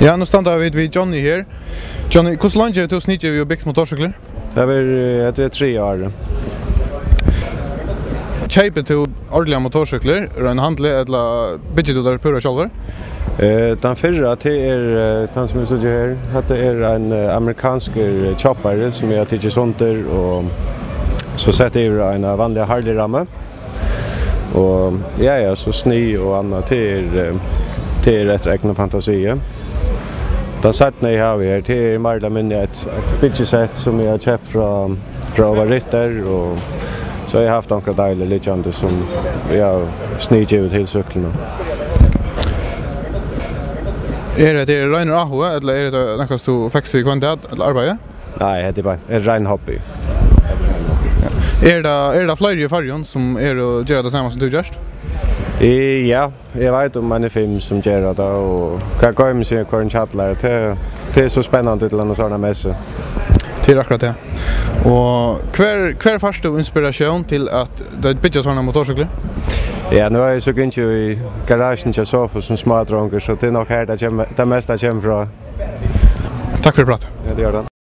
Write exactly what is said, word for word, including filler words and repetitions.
Ja, nú standa vit við Johnny her. Johnny, hvussu leingi hevur tú sniðgivið og bygt motorsúkklur? Tað er, eh, hetta er triðja árið. Keypir tú ordiliga motorsúkklur úr einum handli, ella byggir tú tær púra sjálvur? Eh, tann fyrra, tað er, eh, tann sum eg síggi her. Hetta er ein, eh, amerikanskur, eh, choppari sum eg havi tikið sundur og so sett yvir á eina vanliga Harley-rammu. Og ja, ja, so snið og annað, tað er, eh, tað er eftir egnum fantasi. Tann seinna eg havi her, tað er meir ella minni eitt, eitt byggisett sum eg havi keypt frá, frá Ova Ritter, og so havi eg havt onkrar deilir liggjandi sum eg havi sniðgivið til súkkluna. Er hetta reinur áhugi, ella er hetta nakað sum tú fekst við hvønn dag, ella arbeiði? Nei, hetta er bara ein rein hobby. Er tað, er tað fleiri í Føroyum sum eru og gera tað sama sum tú gert? Eh, ja, eg veit um eini fimm sum gera tað, og hvat goymir seg í hvørjum kjallara, tað, tað er so spennandi til eina sovorðna messu. Tað er akkurát tað. Og hvar, hvar fært tú inspiratión til at, at byggja sovorðnar motorsúkklur? Ja, nú havi eg so gingið í garasjuni hjá Sofus sum smádrongur, so tað er nokk har, tað kemur, tað mesta kemur frá. Takk fyri pratið. Ja, tað er tað.